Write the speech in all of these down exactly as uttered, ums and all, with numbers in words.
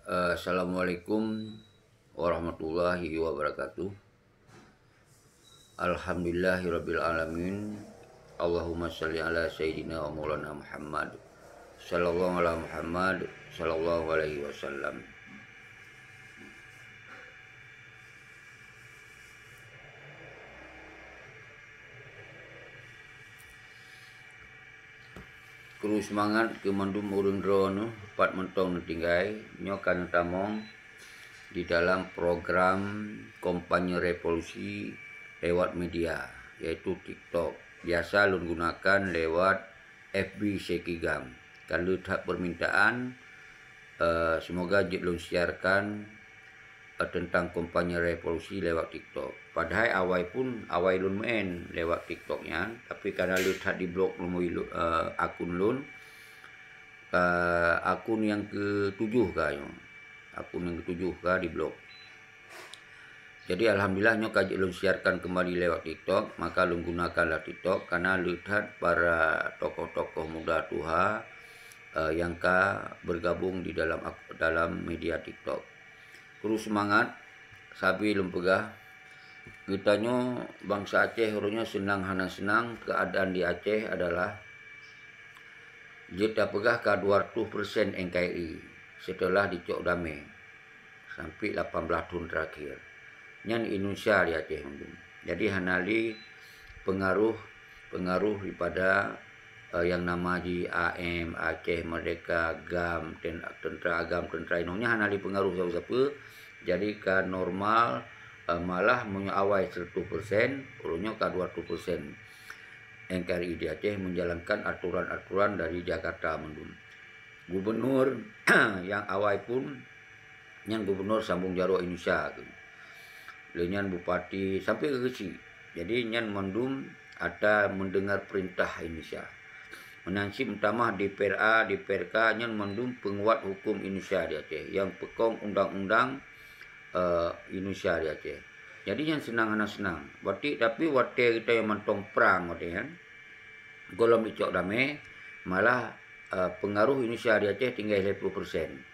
Assalamualaikum warahmatullahi wabarakatuh. Alhamdulillahirabbil alamin. Allahumma shalli ala sayyidina wa maulana Muhammad. Sallallahu ala Muhammad, sallallahu alaihi wasallam. Kru seumangat keu mandum ureuëng droeneuh pat mantong neutinggai, nyoe ka neutamong di dalam program kampanye revolusi lewat media, yaitu TikTok. Biasa lôn gunakan lewat F B Seki Gam. Ka le that permintaan, eh, semoga jeuet lôn siarkan, eh, teuntang kampanye revolusi lewat TikTok. Padahai awai pun, awai lôn meu'en lewat TikTok nyan, tapi karena le that diblok lom, eh, akun lôn, eh, akun nyang ketujoh ka nyoe. Akun nyang ketujoh ka diblok. Jadi, alhamdulillah, nyoe ka jeuet lôn siarkan kembali lewat TikTok, maka lôn gunakanlah TikTok karena le that para tokoh-tokoh muda tuha, eh, nyang ka bergabung di dalam ak-, dalam media TikTok. Kru seumangat, sabe lôn peugah, geutanyoe bansa Aceh uroe nyoe seunang hana seunang, keuadaan di Aceh adalah jeuet tapeugah ka dua ratus persen N K R I setelah dicok damé sampai lapan belas thon terakhir. Nyan Indonesia di Aceh mandum. Jadi hana le pengaruh, pengaruh daripada, eh, yang nama ji A M, Aceh Merdeka, gam, ten-, tentera agam, tentera inong, nyan hana le pengaruh siapa-siapa. Jadi ka normal, eh, malah meunyoe awai seratus persen, uroe nyoe ka dua ratus persen N K R I di Aceh menjalankan aturan-aturan dari Jakarta mandum. Gubernur yang awai pun, nyan gubernur sambung jaroe Indonesia tu. Lé nyan bupati sampai ke keuchik. Jadi nyan mandum ata mendengar perintah Indonesia. Meunan cit meutamah D P R A, D P R K nyan mandum penguat hukum Indonesia di Aceh, yang peukong undang-undang, eh, Indonesia di Aceh. Jadi nyan seunang hana seunang. Berarti, tapi watée geutanyoe mantong prang watée nyan, gohlom dicok damé, malah, eh, pengaruh Indonesia di Aceh tinggai lhée ploh persen.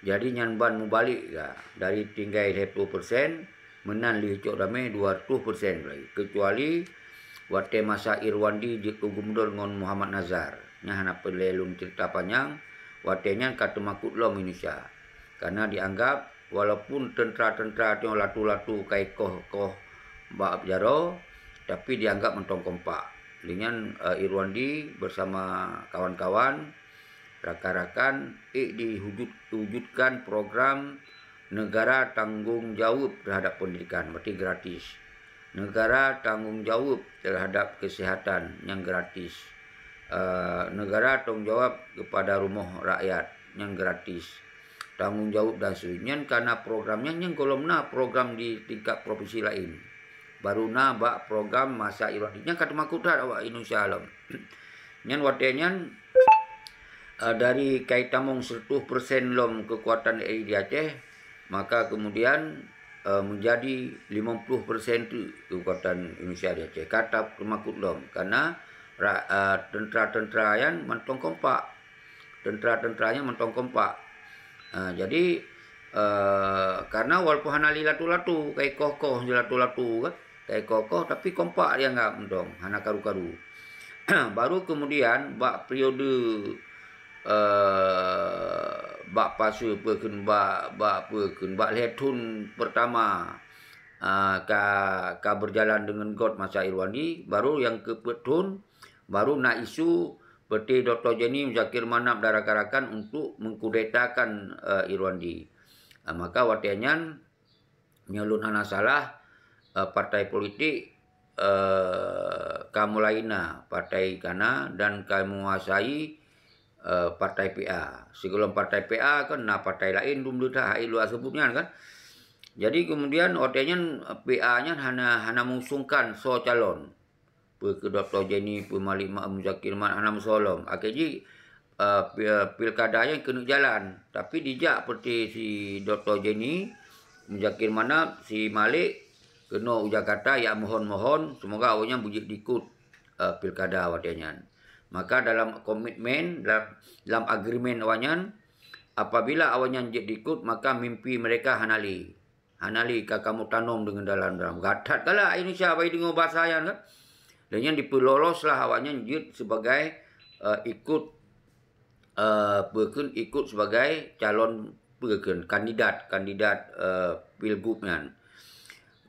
Jadi nyan ban mubalek ka, dari tinggai lhée ploh persen, meunan lheueh cok damé dua ratus persen lagi. Kecuali watée masa Irwandi jeuet keu gubernur ngon Muhammad Nazar. Nyan hana peureulée lôn ceurita panyang, watée nyan ka teumakot lom Indonesia. Karena dianggap walaupun tentera-tentera nyoe latu-latu ka ikoh-koh bak jaroe, tapi dianggap mantong kompak. Lé nyan, eh, Irwandi bersama kawan-kawan, rakan-rakan, ék diwujud-, wujudkan program negara tanggong jaweueb terhadap pendidikan, berarti gratis. Negara tanggong jaweueb terhadap kesehatan nyang gratis. Eh, negara tanggong jawab kepada rumoh rakyat nyang gratis. Tanggong jawab dan seterusnya. Nyan karena program nyan, nyan gohlom na program di tingkat provinsi laén. Baru na bak program masa Irwandi. Nyan ka teumakot that awak Indonesia lom. Nyan watée nyan, eh, dari ka itamong seratus persen lom kekuatan R I di Aceh, maka kemudian, eh, menjadi lima puluh persen tu kekuatan Indonesia di Aceh. Ka teumakot lom, karena ra-, eh, tentera-tentera nyan mantong kompak. Tentera-tentera nyan mantong kompak. Ah, jadi, eh, karena walaupun hana lé latu-latu, ka ikoh-koh latu-latu kan, ka ikoh-koh, tapi kompak dianggap mantong, hana karu-karu. Baru kemudian bak periode, eh, bak fase peue kheun, bak, bak peue kheun, bak lhée thon pertama, ah, ka, ka berjalan dengan got masa Irwandi, baru nyang keupeuet thon, baru na isu seperti Doktor Jenny, Muzakir Manaf dan rakan-rakan untuk mengkudetakan, eh, Irwandi. Ah, maka watée nyan, nyoe lôn hana salah, eh, partai politik, eh, ka mulai na partai kana dan ka menguasai, eh, partai P A. Sigohlom partai P A kan na partai laén dum leuta hai luwa seubut nyan kan. Jadi kemudian watée nyan P A nyan hana, hana mengusungkan soe calon. Peue keu Doktor Jenny, peue Malik Ma-, Muzakir Manaf hana meusoe lom. Akhé jih, eh, pi-, pilkada nyan keuneuk jalan. Tapi dijak peuti si Doktor Jenny, Muzakir Manaf, si Malik keunoe u Jakarta jak mohon-mohon, semoga awaknyan beujeuet dikot, eh, pilkada watée nyan. Maka dalam komitmen, dalam, dalam agreement awaknyan, Apabila awaknyan jeuet diikot, maka mimpi mereka hana lé. Hana lé ka kamoe tanom deungon dalam-dalam. That galak Indonesia bak deungoe bahasa nyan kan. Lheueh nyan dipeuloloslah awaknyan jeuet sebagai, eh, ikot, eh, peue kheun, ikot sebagai calon peue kheun, kandidat, kandidat, eh, pilgub nyan.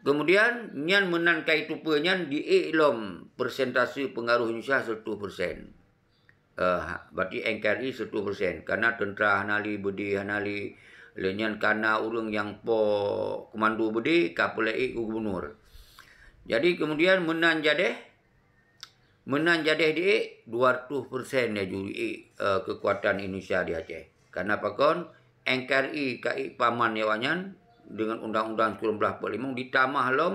Kemudian nyan meunan ka jiteupeue nyan diék lom persentase peungaroh Indonesia seratus persen. Eh, berarti N K R I seratus persen. Karena tentera hana lé, beudé hana lé, lheueh nyan kana ureuëng nyang po komando beudé ka peuleueh gubernur. Jadi kemudian meunan jadeh, meunan jadeh diék dua ratus persen laju diék, eh, kekuatan Indonesia di Aceh. Karena pakon N K R I ka ék paman awaknyan deungon undang-undang sembilan belas empat puluh lima ditamah lom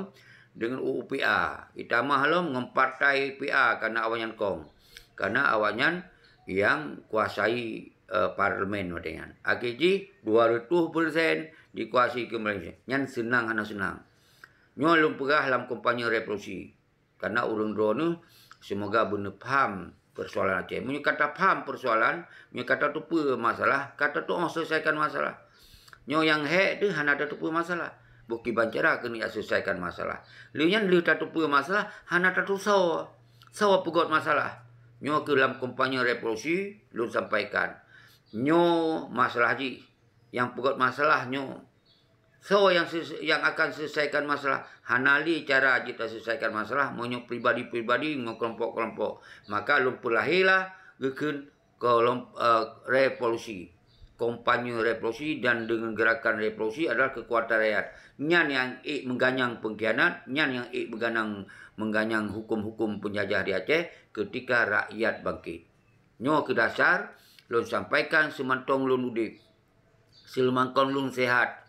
deungon U U P A, ditamah lom ngon partai P A karena awaknyan kong. Karena awaknyan nyang kuasai, eh, parlemen watée nyan. Akhé jih dua ratus persen dikuasai keu Malaysia. Nyan seunang hana seunang. Nyoe lôn peugah lam kampanye revolusi. Karena ureuëng droeneuh semoga beuneupham persoalan Aceh. Meunyoe ka tapham persoalan, meunyoe ka tateupeue masalah, ka tatuoh selesaikan masalah. Nyoe nyang hék teuh hana tateupeue masalah. Boh kiban cara keuneuk selesaikan masalah. Lheueh nyan lheueh tateupeue masalah, hana tatusoe. Soe peugöt masalah? Nyoe keuh lam kampanye revolusi lôn sampaikan. Nyoe masalah jih. Nyang peugöt masalah nyoe. Soe nyang ses-, nyang akan selesaikan masalah? Hana lé cara jeuet taselesaikan masalah meunyoe pribadi-pribadi ngon kelompok-kelompok. Maka lôn peulahé lah geukheun kolom-, eh, revolusi. Kampanye revolusi dan deungon gerakan revolusi adalah kekuatan rakyat. Nyan nyang ék meuganyang pengkhianat, nyan nyang ék meuganyang, meuganyang huköm-huköm penjajah di Aceh ketika rakyat bangkit. Nyoe keuh dasar lôn sampaikan seumantong lôn udeb. Seuleumangon lôn seuhat,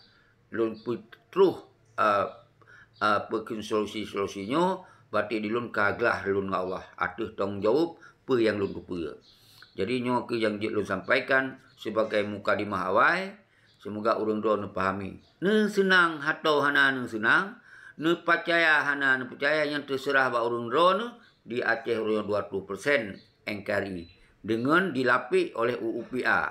lôn peutroh, a, a, peukheun solusi-solusi nyoe, berarti di lôn ka glah lôn ngon Allah ateueh tanggong jaweueb peue nyang lôn teupeue. Jadi nyoe keuh nyang jeuet lôn sampaikan sibagai mukadimah awai, seumoga ureuëng droe neupahami. Neuseunang atau hana neuseunang, neupeucaya hana neupeucaya, nyan teuseurah bak ureuëng droe neuh. Di Aceh uroe nyoe dua ratus persen N K R I deungon dilapék oleh U U P A,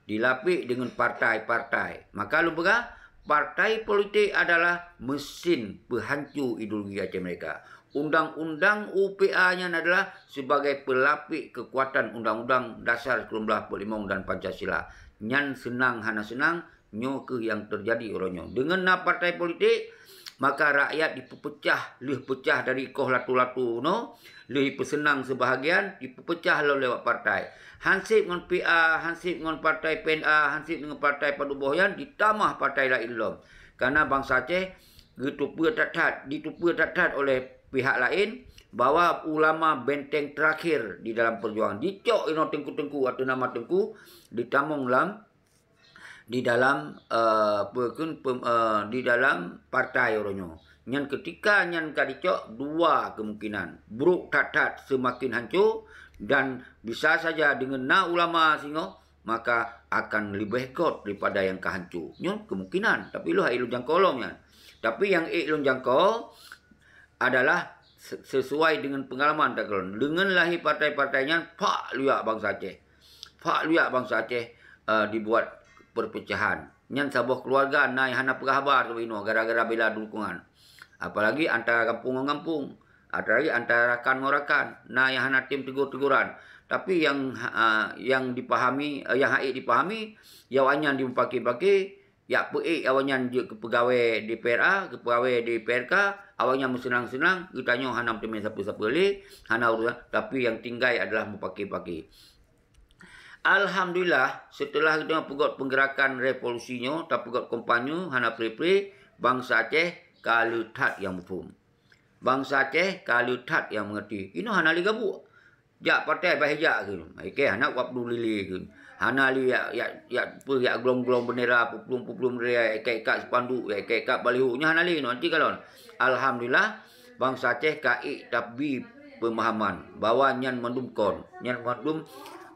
dilapék deungon partai-partai. Maka lôn peugah, partai politik adalah mesin peuhanco ideologi Aceh Merdeka. Undang-undang U U P A nyan adalah sebagai peulapék kekuatan Undang-Undang Dasar sembilan belas empat puluh lima dan Pancasila. Nyan seunang hana seunang, nyoe keuh nyang teujadi uroe nyoe. Deungon na partai politik, maka rakyat dipeupeucah, lheueh peucah dari koh latu-latu nyoe, lheueh jipeuseunang seubahagian, dipeupeucah lom lewat partai. Hanseb ngon P A, hanseb ngon partai P N A, hanseb ngon partai padub boh nyan, ditamah partai laén lom. Karena bansa Aceh geuteupeue that-that, diteupeue that-that oleh pihak laén bahwa ulama benteng terakhir di dalam perjuangan. Dicok inoe teungku-teungku atau nama teungku, ditamong lam di dalam, eh, peukheun pem-, eh, di dalam partai uroe nyoe. Nyan keutika nyan ka dicok dua kemungkinan. Brok that-that seumaken hanco dan bisa saja deungon na ulama singoh, maka akan leubeh göt daripada nyang ka hanco. Nyoe kemungkinan, tapi lôn hana ék lôn jangko lom nyan. Tapi nyang ék lôn jangko adalah se-, sesuai dengan pengalaman takalon. Deungon lahé partai-partai nyan, pak luyak bansa Aceh. Pak luyak bansa Aceh, eh, dibuat perpecahan. Nyan saboh keluarga na nyang hana peugah haba saboh inoe gara-gara bela dukungan. Apalagi antara gampông ngon gampông, apalagi antara rakan ngon rakan, na nyang hana tem tegur-teguran. Tapi nyang, ah, nyang dipahami, eh, nyang hana ék dipahami, ya awaknyan dimupake-pake, yak peuék awaknyan jeuet keu peugawée D P R A, keu peugawée D P R K, awaknyan meuseunang-seunang, geutanyoe hana meuteumé sapeue-sapeue lé, hana urusan, tapi nyang tinggai adalah mupake-pake. Alhamdulillah, seuteulah geutanyoe peugöt peugerakan revolusi nyoe, tapeugöt kampanye hana pre-pre, bansa Aceh ka le that nyang muphom. Bansa Aceh ka le that nyang meungerti. Inoe hana lé gabuk. Jak partai bah jak kheun. Ikei hana wap duli lé kheun. Hana lé yak, yak, yak, peue, yak glong-glong bendera, puplueng-puplueng bendera, yak ikat-ikat spanduk, yak ikat-ikat baliho. Nyan hana lé inoe, nanti kalon. Alhamdulillah, bansa Aceh ka ék tabi pemahaman bahwa nyan mandum kon. Nyan mandum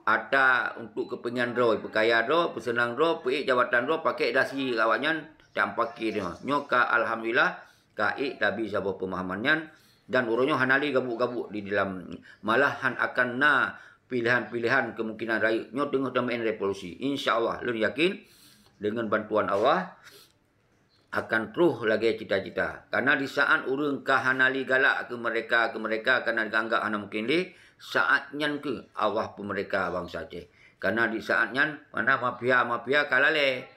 atra untuk kepentingan droe, peukaya droe, peuseunang droe, peuék jabatan droe, pakek dasi awaknyan, dan pakek droe. Nyoe ka alhamdulillah, ka ék tabi saboh pemahaman nyan, dan uroe nyoe hana lé gabuk-gabuk di dalam, malahan akan na pilihan-pilihan kemungkinan rayeuk nyoe teungoh tameu'en revolusi. Insya Allah, lôn yakin deungon bantuan Allah akan troh lagée cita-cita. Karena di saat ureuëng ka hana lé galak keu mereka, keu mereka karena geuanggap hana mungkin lé, saat nyan keuh Allah peumerdeka bansa Aceh. Karena di saat nyan, mana mafia-mafia ka lalée.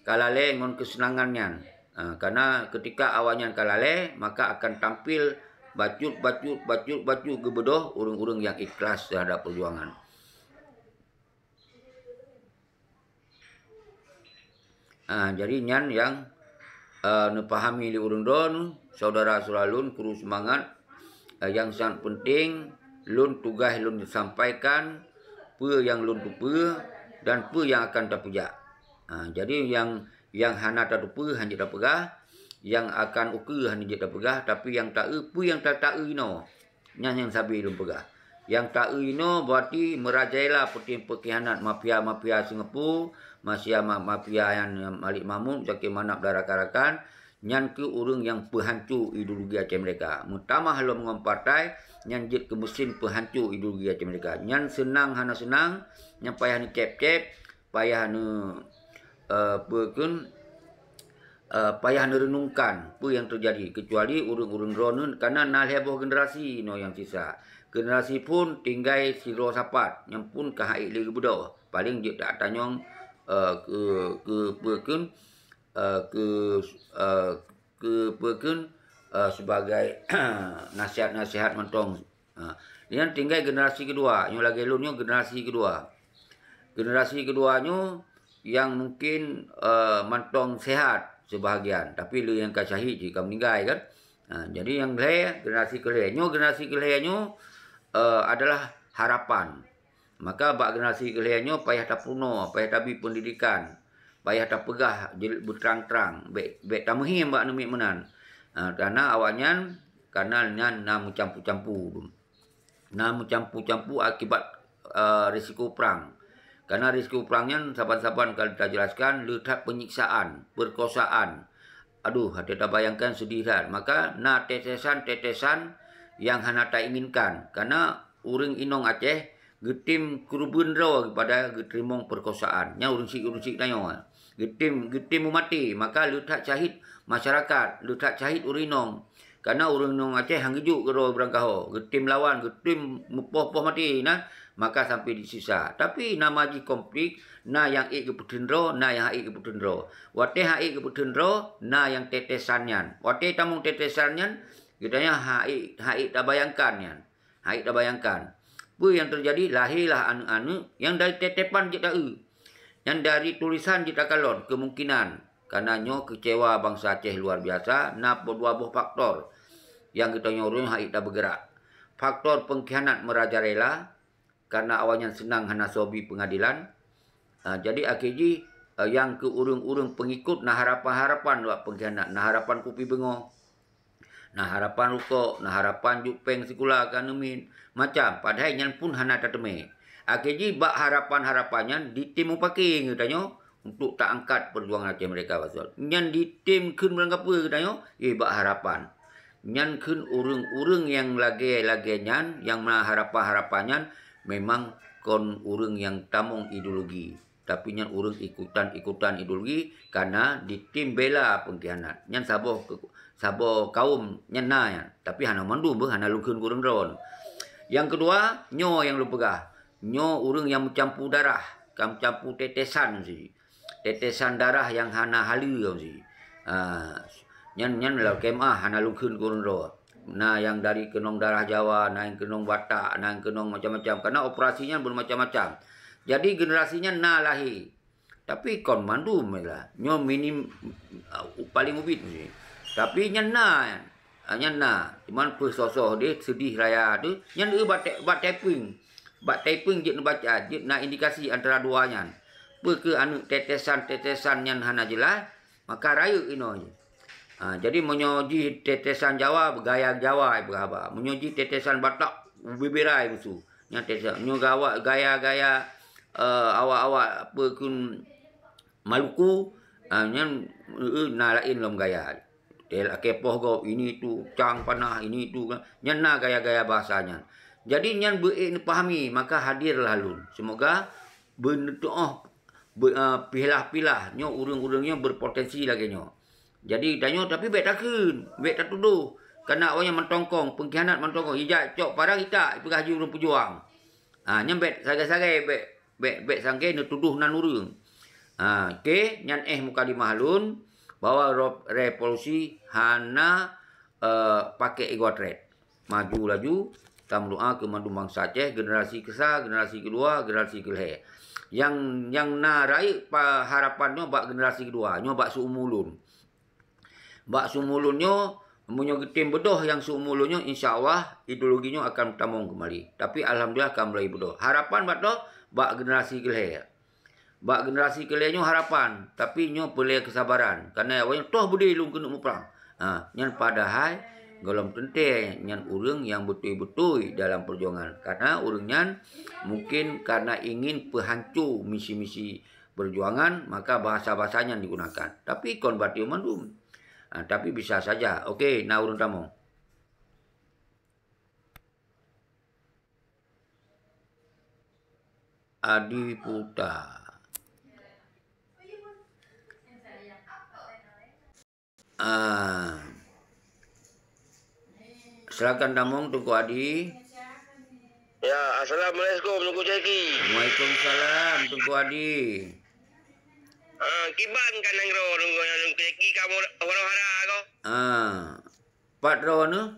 Ka lalée ngon keuseunangan nyan. Ha, karena ketika awaknyan ka lalée, maka akan tampil bacut-bacut, bacut-bacut geubeudôh ureuëng-ureuëng nyang ikhlas terhadap perjuangan. Ha, jadi nyan nyang, eh, neupahami lé ureuëng droeneuh, saudara-saudara lôn, kru seumangat, eh, nyang sangat penting, lôn tugaih lôn sampaikan peue nyang lôn teupeue dan peue nyang akan tapeujak. Ha, jadi nyang, nyang hana tateupeue hana jeuet tapeugah, nyang akan ukeue hana jeuet tapeugah, tapi nyang taeu peue nyang ta-, taeu inoe. Nyan nyang sabe lôn peugah. Nyang taeu inoe berarti meurajalela peuting peukhianat mafia-mafia Singapura, mafia ma-, mafia nyang Malik Mahmud, Zakir Manaf dan rakan-rakan, nyan keuh ureuëng nyang peuhanco ideologi Aceh Merdeka. Meutamah lom ngon partai nyang jeuet keu mesin peuhanco ideologi Aceh Merdeka. Nyan seunang hana seunang, nyan payah neucép-cép, payah neu-, eh, peue kheun, eh, payah neureunungkan peue nyang teujadi, keucuali ureuëng-ureuëng droeneuh, karena na lhée boh generasi inoe nyang sisa. Generasi phon tinggai sidroe sapat, nyang phon ka haiek lé geubeudôh. Paléng jeuet tatanyong, eh, keu, keu peue kheun, eh, keu, eh, keu peue kheun, eh, sebagai nasihat-nasihat mantong. Ha, nyan tinggai generasi keudua. Nyoe lagée lôn nyoe generasi keudua. Generasi keudua nyoe nyang mungkin, eh, mantong sehat sebahagian, tapi le nyang ka syahid jih ka meuninggai kan. Ha, jadi nyang lhée, generasi keulhée. Nyoe generasi keulhée nyoe, eh, adalah harapan. Maka bak generasi keulhée nyoe payah tapeurunoe, payah tabi pendidikan, payah tapeugah jel-, beutrang-trang, bék, bék tameuhiem bak aneuk miet meunan. Ha, karena awaknyan, karena nyan na meucampu-campu. Na meucampu-campu akibat, eh, risiko prang. Karena risiko prang nyan saban-saban ka tajelaskan, le that penyiksaan, perkosaan. Aduh, até tabayangkan sedih that. Maka na tetesan-tetesan nyang hana tainginkan. Karena ureuëng inong Aceh geutem keureubeuen droe daripada geuteurimong perkosaan. Nyan ureuëng syiek-ureuëng syiek tanyoe. Geutem, geutem meumaté, maka le that syahid masyarakat, le that syahid ureuëng inong. Karena ureuëng inong Aceh han geujok keudroe beurangkaho, geutem lawan, geutem meupoh-poh maté na, maka sampai disisa. Tapi nama jih konflik, na nyang ék geupeuteun droe, na nyang han ék geupeuteun droe. Watée han ék geupeuteun droe, na nyang tetesan nyan. Watée tamong tetesan nyan, geutanyoe han ék, han ék tabayangkan nyan. Hai tabayangkan, peue nyang teujadi, lahé lah aneuk-aneuk nyang dari tetepan jeuet taeu, nyang dari tulisan jeuet takalon, keumungkinan. Karena nyoe keucewa bansa Aceh luar biasa, na dua boh faktor nyang geutanyoe ureuëng hana tabeugerak. Faktor peungkhianat meurajalela, karena awaknyan seunang hana soe bi peungadilan. Ah, jadi akhé jih, ah, nyang keu ureuëng-ureuëng peungikot na harapan-harapan bak peungkhianat, na harapan kupi beungoh. Na harapan rukok, na harapan jok péng sikula keu aneuk miet, macam, padahai nyan pun hana tateumé. Akhé jih bak harapan-harapan nyan ditem mupake geutanyoe untuk taangkat peujuangan Aceh Merdeka Barat. Nyan ditem kheun meurangkapeue geutanyoe, eh, bak harapan. Nyan kheun ureuëng-ureuëng nyang lagée-lagée nyan, nyang na harapan-harapan nyan, memang kon ureuëng nyang tamong ideologi. Tapi nyan ureuëng ikutan-ikutan ideologi, karena ditem bela peungkhianat. Nyan saboh ke-, saboh kaum nyan na nyan. Tapi hana mandum beuh, hana lôn kheun keu ureuëng droe. Nyang keudua, nyoe nyang lôn peugah. Nyoe ureuëng nyang meucampu darah, ka meucampu tetesan si. Tetesan darah nyang hana haleue si. Ha, nyan, nyan lam kemah hana lôn kheun keu ureuëng droe. Na nyang dari keunong darah Jawa, na nyang keunong Batak, na nyang keunong macam-macam. Karena operasi nyan beumacam-macam. Jadi generasi nyan na lahé. Tapi kon mandum lah. Nyoe minim, uh, paling ubit ni. Tapi nyan na, nyan na. Cuman peusoh-soh deh sedih raya tu, nyan eu bak te-, bak typing. Bak typing jeuet neubaca, jeuet na indikasi antara dua nyan. Peu keu aneuk tetesan-tetesan nyan hana jeulaih, maka rayeuk inoe. Ha, jadi meunyoe jih tetesan Jawa, gaya Jawa ai peugah haba. Meunyoe jih tetesan Batak, bibir ai musu. Nyan tetesan. Meunyoe gawa-, gaya-gaya, eh, awak-awak apa kun Maluku, ha, nyan, eh, na laén lom gaya. Tel aké poh gob, ini tu, cang panah, ini tu kan. Nyan na gaya-gaya bahasa nyan. Jadi nyan beu-ék neupahami, maka hadirlah lôn. Seumoga beuneutoh be-, a, pilah-pilah nyoe ureuëng-ureuëng nyoe berpotensi lagée nyoe. Jadi tanyoe tapi bék takheun, bék tatudoh. Kana awaknyan mantong kong, pengkhianat mantong kong, ijak cok parang itak, ipeugah jih ureuëng peujuang. Ha, nyan bék sagai-sagai, bék, bék, bék sanggai neutudoh nan ureuëng. Ha, oke, nyan éh mukadimah lôn bahwa ro-, revolusi hana, eh, pakai ego trade. Maju laju, tameudoa keu mandum bansa Aceh, generasi keusa, generasi keudua, generasi keulhée. Nyang, nyang na rayeuk pa-, harapan nyoe bak generasi keudua, nyoe bak seuumu lôn. Bak seuumu lôn nyoe, meunyoe geutem beudôh nyang seuumu lôn nyoe, insya Allah ideologi nyoe akan tamong keumbali. Tapi alhamdulillah ka mulai beudôh. Harapan bak toh, bak generasi keulhée. Bak generasi keulhée nyoe harapan, tapi nyoe peureulée keusabaran. Kareuna awaknyan toh beudé lôn keuneuk muprang. Ha, nyan padahai gohlom teuntée nyan ureuëng nyang beutôi-beutôi dalam peujuangan. Kareuna ureuëng nyan mungkin kareuna ingin peuhanco misi-misi peujuangan, maka bahasa-bahasa nyan digunakan. Tapi kon berarti mandum. Ha, tapi bisa saja. Oke, na ureuëng tamong. Adi Puta. Ah. Silakan tamong, Teungku Adi. Ya, assalamualaikum, Teungku Syeki. Waalaikumsalam, Teungku Adi. Ah, kiban ka nanggroe, Teungku, Teungku Syeki, kamoe hara-hara ko? Ah. Pat droeneuh?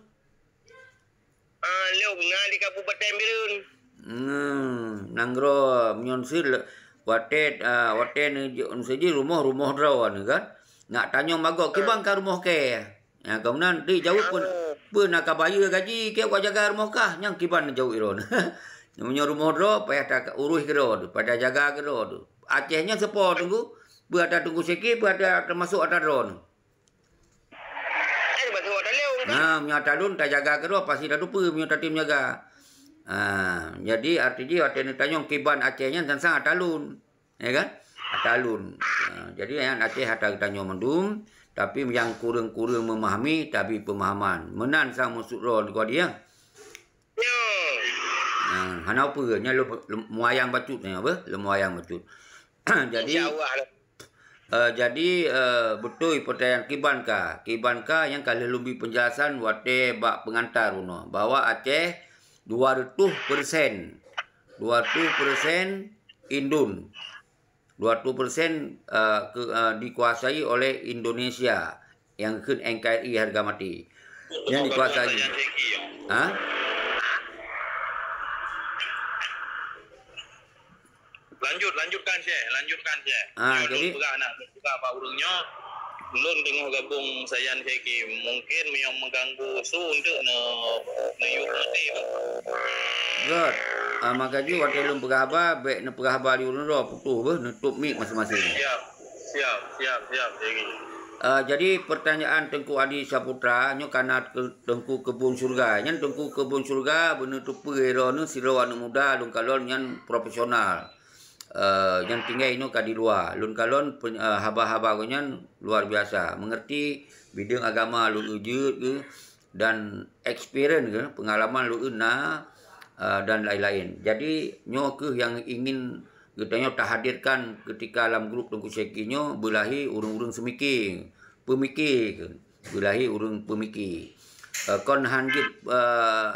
Ah, lôn na di Kabupaten Bireuen. Hmm, nanggroe meunyoe seuleuk watée, ah, watée neujok neuseuji rumoh, rumoh droeneuh kan. Nak tanyong bagoe, kiban ka rumoh kée? Ya, keunan teuh jaweueb pun, peue na ka bayeue gaji kée ka jaga rumoh kah? Nyang kiban jaweueb droeneuh. Meunyoe rumoh droe, payah ta urus keudroe, payah ta jaga keudroe. Aceh nyan seupôt Teungku, peue ata Teungku Syeki, peue ata teumasok ata droeneuh. Eh, bak seuwak taleueng kan? Nah, meunyoe ata lôn tajaga keudroe, pasti tateupeue meunyoe tatem jaga. Ha, jadi arti jih watée neutanyong kiban Aceh nyan sang-sang ata lôn. Ya kan? Ata lôn. Ha, jadi nyan Aceh ata geutanyoe mandum, tapi nyang kureueng-kureueng memahami, tabi pemahaman. Meunan sang maksud droe Teungku Adi, ya? Nyoe. Ha, hana peue, nyan lom, lom muayang bacut nyan, apa? Lom muayang bacut. Jadi, Insya Allah. Eh, jadi, eh, beutôi peutanyaan kiban ka. Kiban ka nyang ka lheueh lôn bri peunjelasan watée bak peungantar bunoe, bahwa Aceh dua reutôh persen, dua reutôh persen indon. Dua reutôh persen, eh, ke, eh, dikuasai oleh Indonesia nyang kheun N K R I harga mati. Nyang dikuasai. Ha? Lanjut, lanjutkan, Syekh. Lanjutkan, Syekh. Ah, jadi lôn peugah, nak lôn peugah bak ureuëng nyoe, lôn teungoh gabong sajan Syekh. Mungkin meunyoe meuganggu su untuk ne, ne yue roti. Good. Ah, maka jih watée lôn peugah haba, bék neupeugah haba di ureuëng droe, putôh beuh, neutôp mik maséng-maséng. Siap, siap, siap, siap, Syekh. Ah, jadi pertanyaan Teungku Adi Saputra nyoe kana ke Teungku Keubon Syurga. Nyan Teungku Keubon Syurga beuneuteupeu droeneuh sidroe aneuëk muda lôn kalon nyan profesional. Eh, nyang tinggai inoe ka di luwa. Lôn kalon pen-, eh, haba-haba gobnyan luar biasa. Mengerti bidang agama lôn eu jeuet geuh dan experience geuh, pengalaman lôn eu na, eh, dan lain-lain. Jadi, nyoe kheueh nyang ingin geutanyoe tahadirkan ketika lam grup Teungku Syeki nyoe beulahé ureuëng-ureuëng seumike, peumike kheueh. Beulahé ureuëng peumike. Eh, kon han jeuet, eh,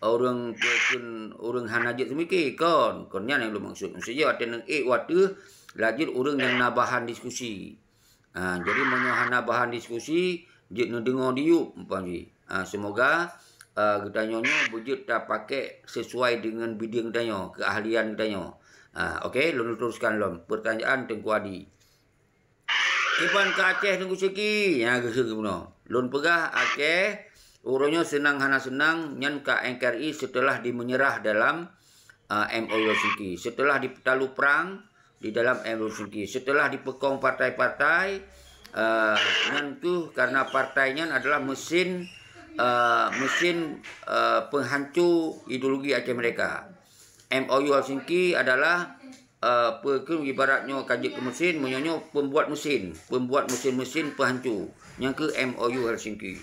ureuëng peukheun ureuëng hana jeuet seumike, kon. Kon nyan nyang lôn maksud. Maksud jih watée neuék watée lajeuet ureuëng nyang na bahan diskusi. Ha, jadi meunyoe hana bahan diskusi, jeuet neudeungoe diyueb umpama jih. Ha, seumoga, eh, geutanyoe nyoe beujeuet tapakék sesuai deungon bidang geutanyoe, keuahlian geutanyoe. Ha, oke, lôn teruskan lom. Pertanyaan Teungku Adi. Kiban ka Aceh Teungku Syeki, ya, geuseuh geubunoe. Lôn peugah Aceh, uroe nyoe seunang hana seunang, nyan ka N K R I setelah dimenyerah dalam, ah, M O U Helsinki. Setelah dipeutalu prang di dalam M O U Helsinki. Setelah dipeukong partai-partai, ah, nyan kheueh karena partai nyan adalah mesin, ah, mesin, ah, penghancu ideologi Aceh Merdeka. M O U Helsinki adalah, eh, peue kheun ibarat nyoe ka jeuet keu mesin, meunyoe nyoe pembuat mesin, pembuat mesin-mesin peuhancu. Nyan keuh M O U Helsinki.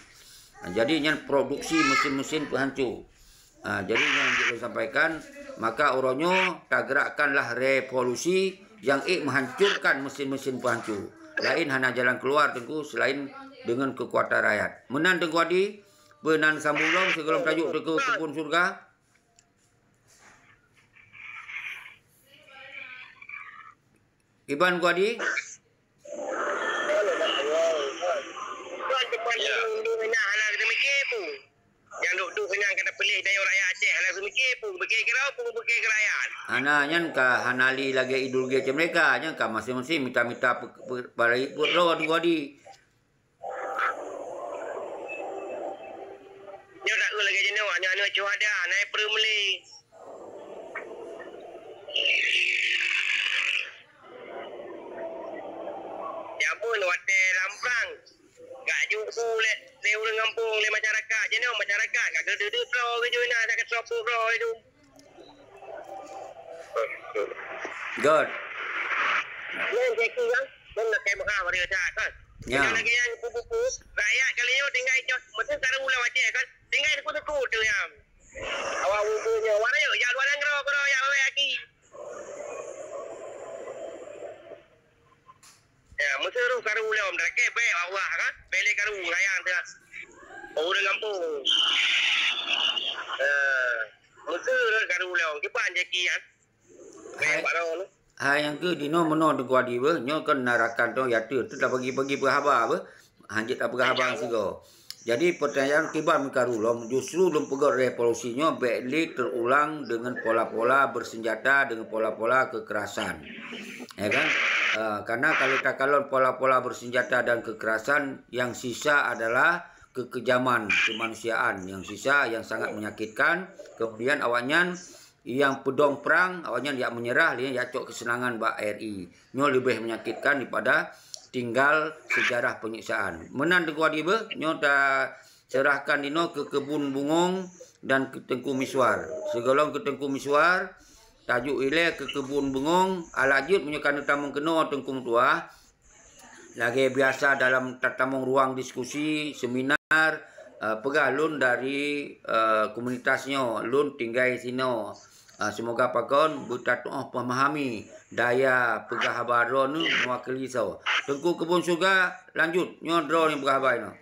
Nah, jadi nyan produksi mesin-mesin peuhancu. Ha, jadi nyang jeuet lôn sampaikan, maka uroe nyoe tageurakkanlah revolusi nyang ék meuhancurkan mesin-mesin peuhancu. Laén hana jalan keuluar Teungku seulaén deungon keukuatan rakyat. Meunan Teungku Adi, peue nan sambung lom sigohlom tajok Teungku keu buet syeuruga? Iban Teungku Adi? Tuan teumpat Ya. Hana geumikir pun. Nyang duek-duek nyan ka tapeuleh tanyoe rakyat Aceh hana geumikir pun, pikir keu droe pun, pikir keu rakyat. Hana, nyan ka hana lé lagèe ideologi Aceh Merdeka, nyan ka masing-masing mita-mita pe-, pe-, peuet droe Teungku Adi. Nyoe takheun lagèe jinoe, aneuk-aneuk syuhada, na peureumeulé. Jameun watèe lam prang, ka jeuet bu lé, lé ureueng gampông, lé masyarakat. Jinoe masyarakat ka geudeudeuk droe geujok inan, ka geusok droe itu. Good. Nyan Jackie kan, nyan lakèe meu'ah bak rakyat kan. Ya. Nyan lagèe nyan buku-buku, rakyat kali nyoe tinggai cot, meusti karu lam Aceh kan, tinggai suku-suku tu nyan. Awak buku nyoe, awak rakyat jak luwa nanggroe, keudroe jak bawai aki. Ya, meusti roh karu lom, lakèe bèk Allah kan, bèk lé karu sayang teuh. Ureueng gampông. Eh, meusti roh karu lom, kiban Jackie kan. Hai, hai nyang keu dinoe meunoe Teungku Adi beuh, nyoe kon na rakan teuh ya teuh, teuh tabagi-bagi peuhaba beuh. Hanjeuet tapeugah haba sigoe. Jadi pertanyaan kiban meukaru lom, justru lôn peugöt revolusi nyoe bèk lé teurulang deungon pola-pola bersenjata, deungon pola-pola kekerasan. Ya kan? Eh, karena kalau takalon pola-pola bersenjata dan kekerasan, yang sisa adalah kekejaman kemanusiaan, yang sisa yang sangat menyakitkan. Kemudian awaknyan nyang peudong prang, awaknyan jak menyerah, lé nyan jak cok keuseunangan bak R I. Nyoe leubeh menyakitkan daripada tinggal sejarah penyiksaan. Meunan Teungku Adi beuh, nyoe taserahkan dinoe keu Kebun Bungong dan keu Teungku Miswar. Sigohlom keu Teungku Miswar, tajok ilèe keu Kebun Bungong, alah jeuet meunyoe ka neutamong keunoe Teungku Meutuah, lagèe biasa dalam tatamong ruang diskusi, seminar, eh, peugah lôn dari, eh, komunitas nyoe, lôn tinggai sinoe. Eh, seumoga pakon beutatu'oh peumahami daya peugah haba droeneuh meuwakili soe. Teungku Kebun Syeuruga, lanjut. Nyoe droeneuh peugah haba inoe.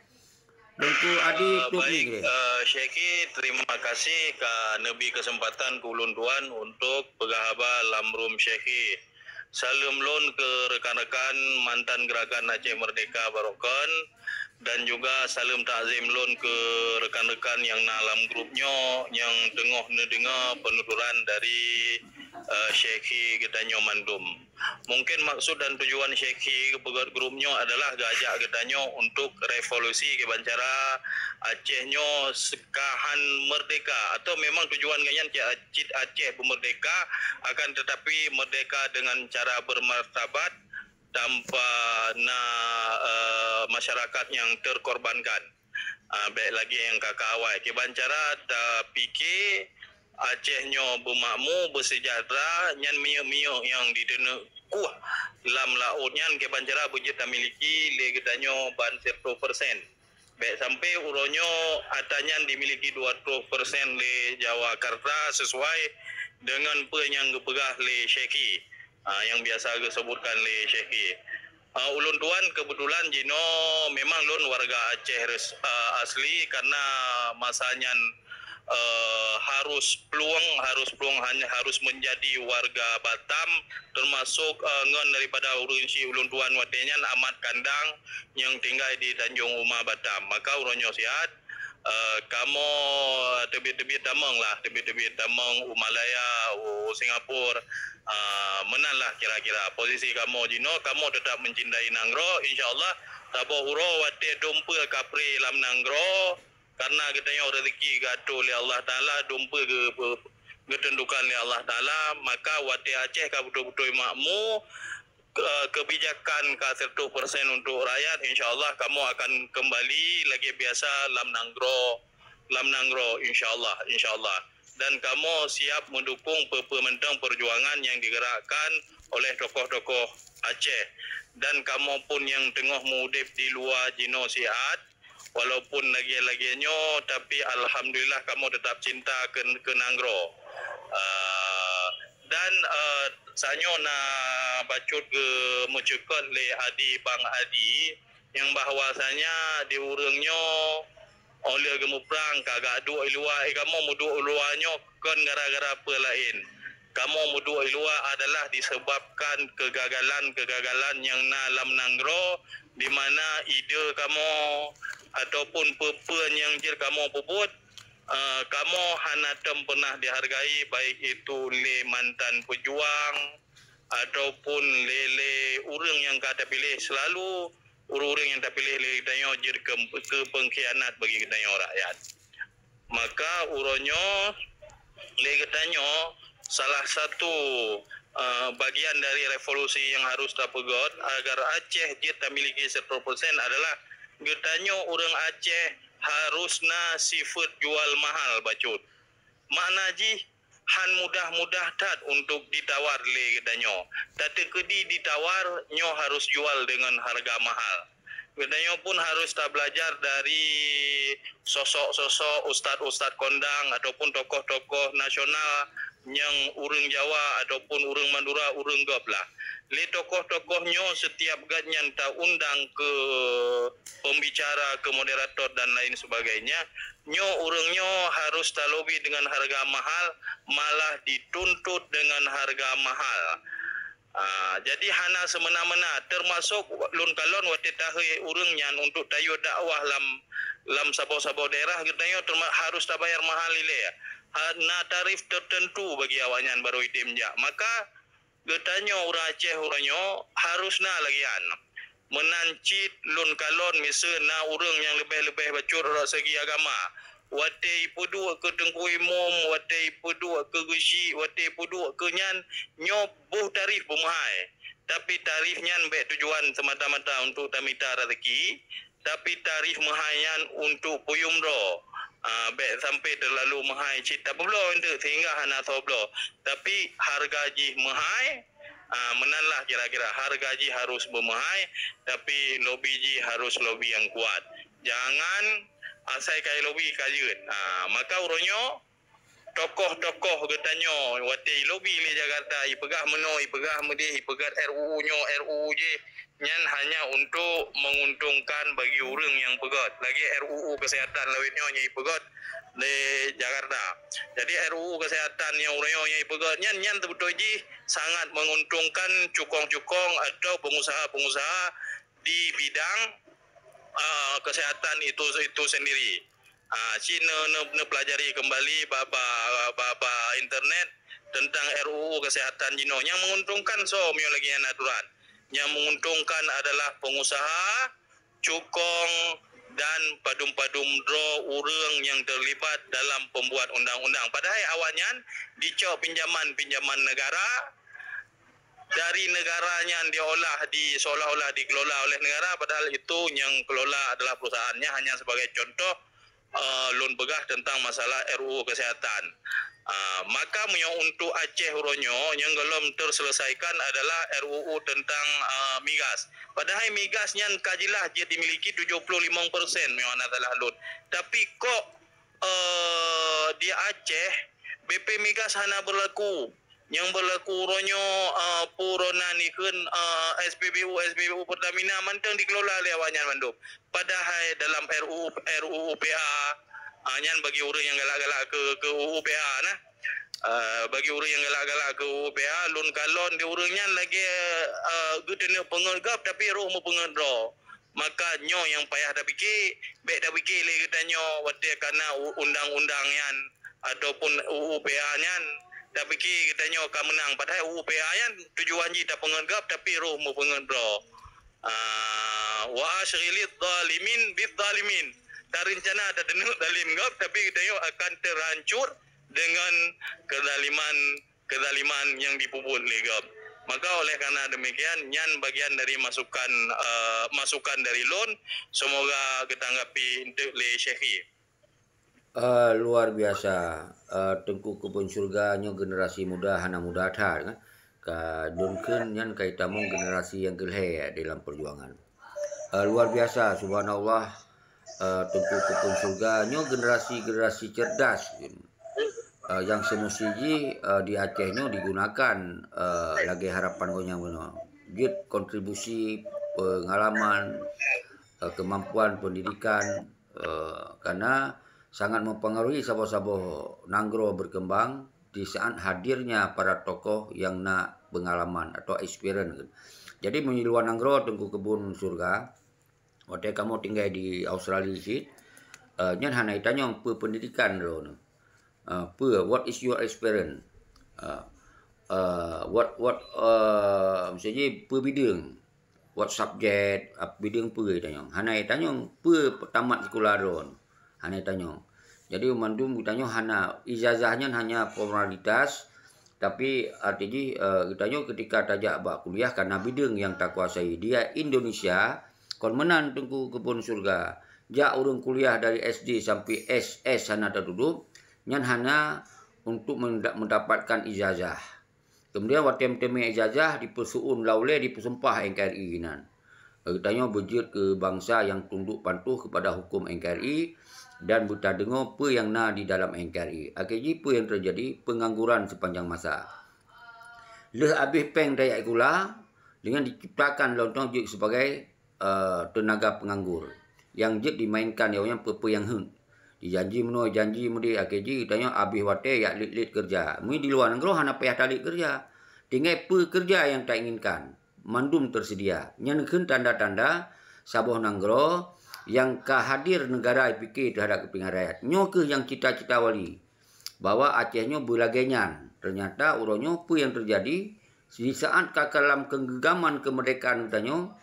Teungku Adi, eh, tutup baik, ni, eh, Syekhi, terima kasih ka neubri kesempatan keu ulôn tuan untuk peugah haba lam room Syekhi. Saleuem lôn keu rekan-rekan mantan Gerakan Aceh Merdeka barokon, dan juga saleuem takzim lôn keu rekan-rekan nyang na lam grup nyoe nyang teungoh neudeungoe penuturan dari, eh, Syekhi geutanyoe mandum. Mungkin maksud dan tujuan Syekhi geupeugöt grup nyoe adalah geuajak geutanyoe untuk revolusi kiban cara Aceh nyoe seukahan merdeka, atau memang tujuan geuhnyan cit Aceh beumerdeka, akan tetapi merdeka dengan cara bermartabat tanpa na, eh, masyarakat nyang terkorbankan. Ah, bèk lagèe nyang ka-ka awai. Kiban cara tapike Aceh nyoe beumakmu, beusejahtera, nyan minyeuk-minyeuk nyang jiteuneuk kueh lam laôt nyan kiban cara beujeuet tamiliki lé geutanyoe ban siratoh persen. Bèk sampai uroe nyoe atra nyan dimiliki dua ploh persen lé Jawakarta, sesuai deungon peue nyang geupeugah lé Syekhi, ah, nyang biasa geuseubutkan lé Syekhi. Ah, ulôn tuan keubeutulan jinoe memang lôn warga Aceh res-, ah, asli, karena masa nyan, eh, harus plueng, harus plueng hanya harus menjadi warga Batam, termasuk, eh, ngon daripada ureueng chik ulôn tuan watèe nyan Amat Kandang nyang tinggai di Tanjung Uma, Batam. Maka uroe nyoe siat, eh, kamoe teubiet-teubiet tamong lah, teubiet-teubiet tamong u Malaya, u Singapura, eh, meunan lah kira-kira posisi kamoe jinoe. Kamoe tetap mencintai nanggroe, insya Allah saboh uroe watèe dum peue ka pré lam nanggroe, karena geutanyoe rezeki geuatô lé Allah Taala, dum peue geu-, geuteuntukan lé Allah Taala, maka watèe Aceh ka beutôi-beutôi makmu, ke-, kebijakan ka siratoh persen untuk rakyat, insya Allah kamoe akan kembali lagèe biasa lam nanggroe, lam nanggroe, insya Allah, insya Allah. Dan kamoe siap mendukung peue-peue mantong perjuangan nyang digerakkan oleh tokoh-tokoh Aceh. Dan kamoe pun nyang teungoh meuudép di luwa jinoe siat, Walaupun lagée-lagée nyoe, tapi alhamdulillah kamoe teutap cinta keu, keu nanggroe. Uh, dan uh, sanyoe na bacut geumeucukot lé Adi Bang Adi, nyang bahwasanya di ureuëng nyoe óh lheueh geumuprang ka gak duek i luwa, eh, kamoe meuduek i luwa nyoe kon gara-gara peue laén. Kamoe meuduek i luwa adalah disebabkan kegagalan-kegagalan nyang na lam nanggroe, di mana ide kamoe ataupun peue-peue nyang jeuet kamoe peubuet, eh, kamoe hana tom pernah dihargai, baik itu lé mantan pejuang ataupun lé, lé ureuëng nyang ka tapiléh. Selalu ureuëng-ureuëng nyang tapiléh lé geutanyoe jeuet keu, keu pengkhianat bagi geutanyoe rakyat. Maka uroe nyoe lé geutanyoe salah satu, eh, bagian dari revolusi yang harus tapeugét agar Aceh jeuet tamiliki seratus persen adalah geutanyoe ureuëng Aceh harus na sifeuet jual mahal bacut. Makna jih, han mudah-mudah that untuk ditawar lé geutanyoe. Tateukedi ditawar, nyoe harus jual dengan harga mahal. Geutanyoe pun harus tabelajar dari sosok-sosok ustaz-ustaz kondang ataupun tokoh-tokoh nasional nyang ureuëng Jawa ataupun ureuëng Madura, ureuëng gob lah. Lé tokoh-tokoh nyoe setiap gét nyang taundang keu pembicara, keu moderator dan lain sebagainya, nyoe ureuëng nyoe harus talobi dengan harga mahal, malah dituntut dengan harga mahal. Ah, jadi hana semena-mena, termasuk lôn kalon watée tahé ureuëng nyan untuk tayue dakwah lam, lam saboh-saboh daerah, geutanyoe terma-, harus tabayar mahal ilée. Ha, na tarif tertentu bagi awaknyan baru idem jak. Maka geutanyoe ureuëng Aceh uroe nyoe harus na lagée nyan. Meunan cit lôn kalon miseue na ureuëng nyang leubeh-leubeh bacut rot segi agama. Watée ipeuduek keu teungku imum, watée ipeuduek keu geuchik, watée ipeuduek keu nyan, nyoe boh tarif beumeuhai. Tapi tarif nyan bék tujuan semata-mata untuk tamita rezeki, tapi tarif meuhai nyan untuk peuyuem droe. Ah, bék sampai terlalu meuhai cit tapeubloe enteuk sehingga hana soe bloe. Tapi harga jih meuhai, ah, meunan lah kira-kira. Harga jih harus beumeuhai, tapi lobi jih harus lobi nyang kuat. Jangan asai ka ilobi ka jeuet. Ah, maka uroe nyoe tokoh-tokoh geutanyoe watée ilobi lé Jakarta, ipeugah meunoe, ipeugah meudeh, ipeugah R U U nyoe, R U U jih, nyan hanya untuk menguntungkan bagi ureuëng nyang peugét. Lagée R U U kesehatan lawét nyoe nyang ipeugét lé Jakarta. Jadi R U U kesehatan nyang uroe nyoe nyang ipeugét nyan, nyan teubeutôi jih sangat menguntungkan cukong-cukong atau pengusaha-pengusaha di bidang, ah, kesehatan itu, itu sendiri. Ah, cit ne, ne, neupelajari kembali bak, bak, bak, bak internet tentang R U U kesehatan jinoe nyang menguntungkan soe meunyoe lagée nyan aturan. Nyang menguntungkan adalah pengusaha, cukong, dan padum-padum droe ureuëng nyang terlibat dalam pembuat undang-undang. Padahai awaknyan dicok pinjaman-pinjaman negara, dari negara nyan diolah di, seolah-olah dikelola oleh negara, padahal itu nyang kelola adalah perusahaannya. Hanya sebagai contoh, eh, lôn peugah tentang masalah R U U kesehatan. Ah, maka meunyoe untuk Aceh uroe nyoe nyang golom terselesaikan adalah R U U tentang, ah, migas. Padahai migas nyan ka jeulaih jeuet dimiliki tujoh puluh limong persen meunyoe hana salah lôn. Tapi kok, eh, di Aceh B P migas hana berlaku? Nyang berlaku uroe nyoe, eh, purona nikheun, eh, S P B U, S P B U Pertamina mantong dikelola lé awaknyan mandum. Padahai dalam R U U, R U U P A, ah, nyan bagi ureuëng nyang galak-galak keu, keu U U P A nah. Ah, bagi ureuëng nyang galak-galak keu U U P A, lôn kalon di ureuëng nyan lagée, ah, geuteuneuk peungeut gob tapi roh meupeungeut droe. Maka nyoe nyang payah tapike, bék tapike lé geutanyoe watée kana u-, undang-undang nyan ataupun U U P A nyan, tapike geutanyoe ka meunang. Padahai U U P A nyan tujuan jih tapeungeut gob tapi roh meupeungeut droe. Ah, wa asyghilidh dhalimin bidh dhalimin. Tarencana tateuneuk zalim gob, tapi geutanyoe akan terhancur dengan kezaliman, kezaliman nyang jipeubuet lé gob. Maka oleh karena demikian, nyan bagian dari masukan, eh, masukan dari lôn. Semoga geutanggapi enteuk lé Syekhi. Eh, luar biasa. Eh, Teungku Kebun Syurga nyoe generasi muda hana muda that, kan? Ka dun kheun nyan ka itamong generasi nyang keu lhée dalam perjuangan. Eh, luar biasa, subhanallah. eh, Teungku Kebun Surga nyoe generasi-generasi cerdas, eh, nyang seumusti jih, eh, di Aceh nyoe digunakan, eh, lagée harapan gobnyan bunoe. Jeuet kontribusi pengalaman, eh, kemampuan pendidikan, eh, karena sangat mempengaruhi saboh-saboh nanggroe berkembang di saat hadirnya para tokoh yang na pengalaman atau experience. Jadi, meunyoe luwa nanggroe Teungku Kebun Surga, watée kamoe tinggai di Australia cit, eh, nyan hana itanyong peue pendidikan droeneuh. Eh, peue, what is your experience? Eh, eh, what, what, eh, maksudnya peue bideueng? What subject? Ah, bideueng peue itanyong? Hana itanyong peue tamat sikula droen. Hana itanyong. Jadi, mandum geutanyoe hana, ijazah nyan hanya formalitas, tapi arti jih, eh, geutanyoe ketika tajak bak kuliah kana bideueng nyang takuasai. Di Indonesia, kon meunan Teungku Kebun Surga. Jak ureuëng kuliah dari S D sampai S S hana tatudôb, nyan hana untuk menda-, mendapatkan ijazah. Kemudian watée meuteumé ijazah dipeusu'un lam ulée dipeusumpah N K R I nan. Geutanyoe beujeuet keu bansa nyang tunduk patuh kepada huköm N K R I dan beutadeungoe peue nyang na di dalam N K R I. Akhé jih peue nyang teujadi? Pengangguran sepanjang masa. Lheueh abéh péng tajak sikula, dengan diciptakan lom teuk jeuet sibagai eh, teunaga peunganggur nyang jeuet dimainkan lé awaknyan peue-peue nyang heuet. Jijanji meunoe, janji meudéh, akhé jih geutanyoe abéh watée jak lét-lét keureuja. Meunyoe di luwa nanggroe hana payah talét keureuja. Tinggai peue keureuja nyang tainginkan, mandum teuseudia. Nyan kheun tanda-tanda saboh nanggroe nyang ka hadir neugara jipike teuhadab keupeungan rakyat. Nyoe kheueh nyang cita-cita wali. Bahwa Aceh nyoe beulagée nyan. Teunyata uroe nyoe peue nyang teujadi, di saat ka kalam keugeugaman keumeurdekaan geutanyoe,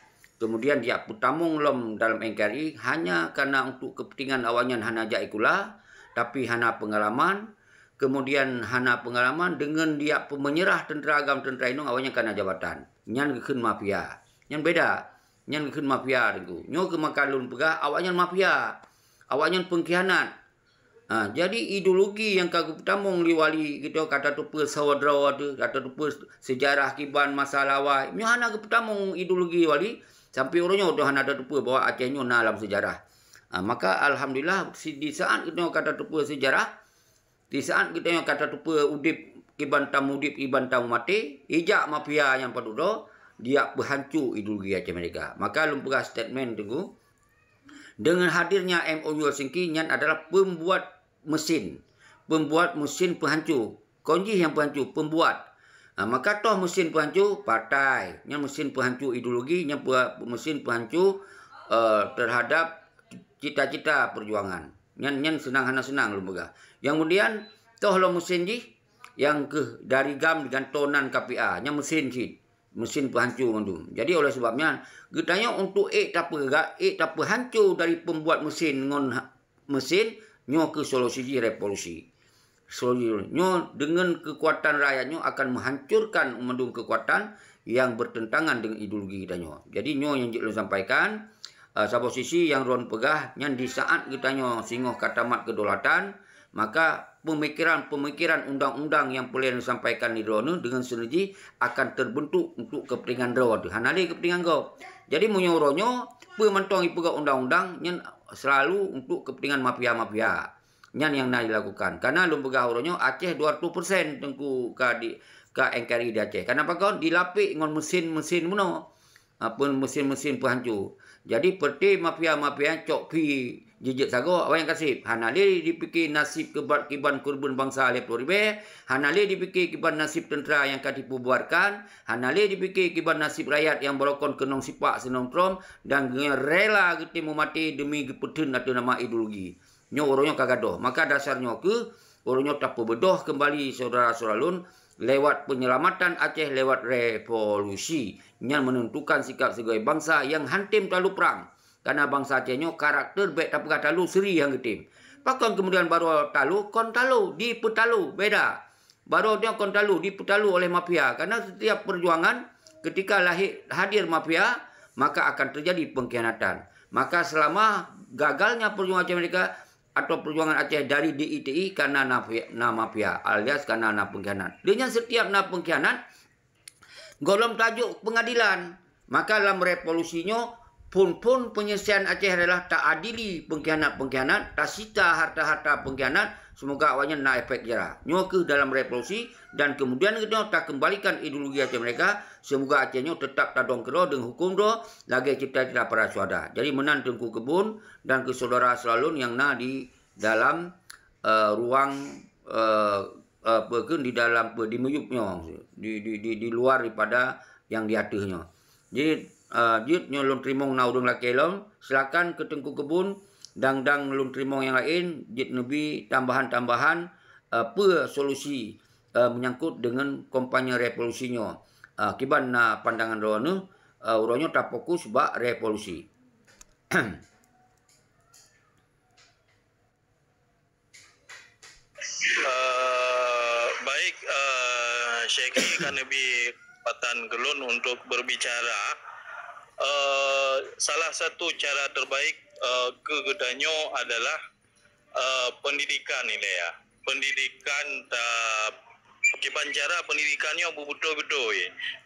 kemudian jak peutamong lom dalam N K R I hanya karena untuk keupeuntengan awaknyan hana jak sikula, tapi hana peungalaman, kemudian hana peungalaman deungon jak peumeunyeurah teuntra agam teuntra inong awaknyan kana jabatan. Nyan geukheun mafia. Nyan beda. Nyan geukheun mafia, Teungku. Nyoe keuh maka lôn peugah, awaknyan mafia. Awaknyan peungkhianat. Ha, jadi ideologi nyang ka geupeutamong lé wali geutanyoe ka tateupeue saudara teuh, ka tateupeue seujarah kiban masa lawa. Nyoe hana geupeutamong ideologi wali, sampoe uroe nyoe hana tateupeue bahwa Aceh nyoe na lam seujarah. Ha, maka alhamdulillah, si-, di saat geutanyoe ka tateupeue seujarah, di saat geutanyoe ka tateupeue udeb kiban tamuudeb, kiban tamumaté, ijak mafia nyang padub droe, dijak peuhanco ideologi Aceh Merdeka. Maka lôn peugah statement Teungku, dengan hadirnya M O U Helsinki nyan adalah pembuat mesin. Pembuat mesin peuhanco. Kon jih nyang peuhanco, pembuat. Ha, maka toh mesin peuhanco partai. Nyan mesin peuhanco ideologi, nyan peu-, mesin peuhanco, eh, terhadap cita-cita perjuangan. Nyan, nyan seunang hana seunang lôn peugah. Nyang kemudian, toh lom mesin jih, nyang keuh dari gam digantoe nan K P A. Nyan mesin cit. Mesin peuhanco mandum. Jadi, oleh sebab nyan, geutanyoe untuk ék tapeugah, ék tapeuhanco dari pembuat mesin ngon ha-, mesin, nyoe keuh solusi jih revolusi. Solusi nyoe deungon keukuatan rakyat nyoe akan meuhancurkan mandum keukuatan nyang bertentangan deungon ideologi geutanyoe. Jadi, nyoe nyang jeuet lôn sampaikan, eh, saboh sisi nyang droen peugah nyan di saat geutanyoe singoh ka tamat kedaulatan, maka pemikiran-pemikiran undang-undang nyang peureulée neusampaikan di droeneuh deungon sinergi akan terbentuk untuk kepentingan droe teuh, hana lé kepentingan gob. Jadi meunyoe uroe nyoe peue mantong jipeugah undang-undang nyan selalu untuk kepentingan mafia-mafia. Nyan nyang na dilakukan. Karena lôn peugah uroe nyoe Aceh dua ratus persen Teungku ka di, ka N K R I di Aceh. Kenapa kon? Dilapék ngon mesin-mesin bunoe. Ha, pun mesin-mesin peuhanco. Jadi, peureté mafia-mafia cok phi jijeuet sagoe, awaknyan ka seb. Hana lé dipike naseb keubat kiban keureubeuen bansa lhée ploh ribée, hana lé dipike kiban naseb teuntra nyang ka jipeububarkan, hana lé dipike kiban naseb rakyat nyang barokon keunong sipak sinong trom dan rela geutem meumaté deumi geupeutheun ateueh nama ideologi. Nyoe uroe nyoe ka gadôh. Maka dasar nyoe keuh, uroe nyoe tapeubeudoh keumbali syedara-syedara lôn lewat peunyelamatan Aceh lewat revolusi. Nyan meunentukan sikap sigoe bansa nyang hántom talu prang. Karena bansa Aceh nyoe karakter bék tapeugah talu seuri nyang geutem. Pakon keumudian barô talu, kon talu, dipeutalu, beda. Barô nyoe kon talu, dipeutalu oleh mafia. Karena setiap perjuangan, ketika lahir, hadir mafia, maka akan terjadi pengkhianatan. Maka selama gagalnya perjuangan Aceh Merdeka atau perjuangan Aceh dari D I T I, karena na, na mafia, alias karena na pengkhianat. Dengan setiap na pengkhianat, gohlom tajok pengadilan. Maka lam revolusi nyoe, phon-phon penyelesaian Aceh adalah taadili pengkhianat-pengkhianat, tasita harta-harta pengkhianat, semoga awaknyan na efek jerah. Nyoe keuh dalam revolusi dan kemudian kita takembalikan ideologi Aceh Merdeka, semoga Aceh nyoe tetap tadong keudroe deungon huköm droe lagée cita-cita para syuhada. Jadi meunan Teungku Kebun dan keu syedara seulalu nyang na di dalam, eh, ruang, eh, eh, apa ke, di dalam, apa, di miyueb nyoe, di, di, di, di luar daripada nyang di ateueh nyoe. Jadi, eh, jeuet nyoe lôn teurimong na ureuëng lakée lom, silakan keu Teungku Kebun, dang-dang lôn teurimong nyang laén, jeuet neubi tambahan-tambahan, eh, peue solusi, eh, menyangkut dengan kampanye revolusi nyoe. Eh, kiban na pandangan droeneuh, eh, uroe nyoe tafokus bak revolusi. Eh, baik, eh, Syekhi ka neubi kesempatan keu lôn untuk berbicara. Eh, salah satu cara terbaik, eh, keu geutanyoe adalah, eh, pendidikan ilée ya. Pendidikan ta-, kiban cara pendidikan nyoe beubeutôi-beutôi.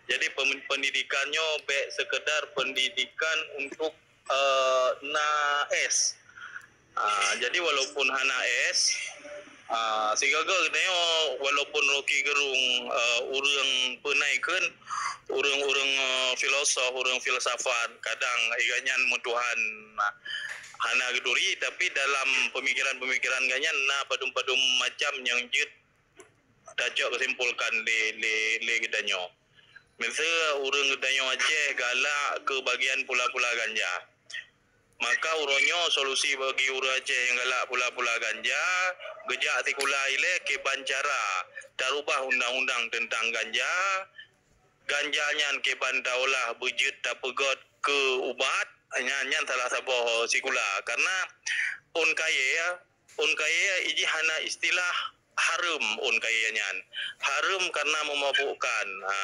Jadi pem-, pendidikan nyoe bék sekedar pendidikan untuk, eh, na S. Ah, jadi walaupun hana S, ah, sigaga geutanyoe walaupun Rocky Gerung, eh, ureuëng peunai kheun, ureuëng-ureuëng, eh, filosof, ureuëng filsafat, kadang iganyan meutuhan, nah, hana geuturi, tapi dalam pemikiran-pemikiran ganyan na padum-padum macam nyang jeuet tacok keusimpulkan lé, lé, lé geutanyoe. Miseu ureuëng geutanyoe Aceh galak keu bagian pula-pula ganja. Maka uroe nyoe solusi bagi ureuëng Aceh nyang galak pula-pula ganja, geujak sikula ilée kiban cara tarubah undang-undang teuntang ganja, ganja nyan kiban taolah beujeuet tapeugét keu ubat, nyan, nyan salah saboh sikula. Karena ôn kayée, ôn kayée iji hana istilah hareuem ôn kayée nyan. Hareuem karena memabukkan. Ha,